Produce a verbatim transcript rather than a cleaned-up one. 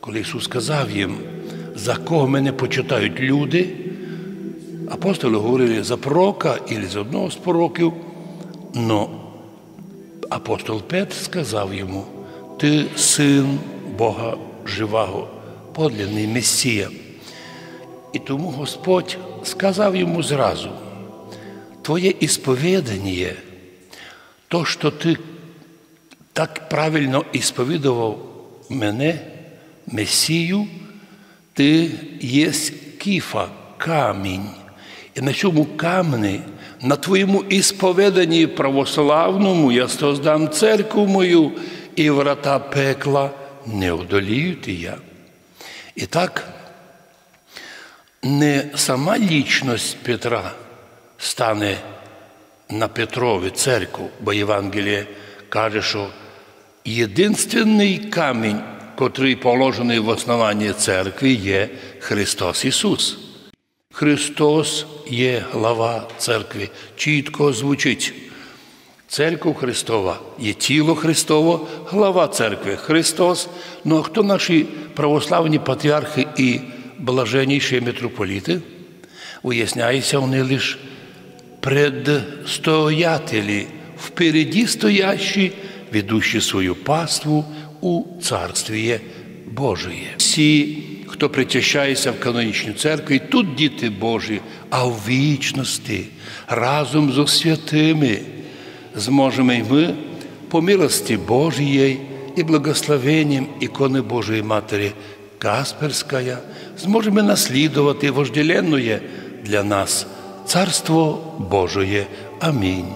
Коли Ісус сказав їм: «За кого мене почитають люди?» Апостолы говорили: «За пророка или за одного з пророків». Но апостол Петр сказав йому: «Ты Сын Бога живаго, подлинный Месія». І тому Господь сказав йому зразу: «Твоє ісповіданіє, то, што ты так правильно ісповідовав мене, Месію, ты єсть Кіфа, камінь. І на сьому камни, на твоєму ісповіданії православному я создам церкву мою, і врата пекла не одоліють її». І так, не сама лічность Петра стане на Петрови церкву, бо Євангеліє каже, што єдинственный камінь, котрый положеный в основаніє церкви, є Христос Ісус. Христос є глава церкви. Чітко звучить. Церков Христова є тіло Христово, глава церкви Христос. Ну а хто наші православні патріархи і блаженніші митрополіти? Уясняється, вони лиш предстоятелі, впереді стоящі, ведущі свою паству у Царствіє Божоє. Всі, хто причащається в канонічній церкві, тут діти Божі, а в вічности разом зо святыми зможеме й мы по милости Божией и благословением иконы Божией Матери Касперская, зможеме наслідовати вожделенноє для нас Царство Божоє. Амінь.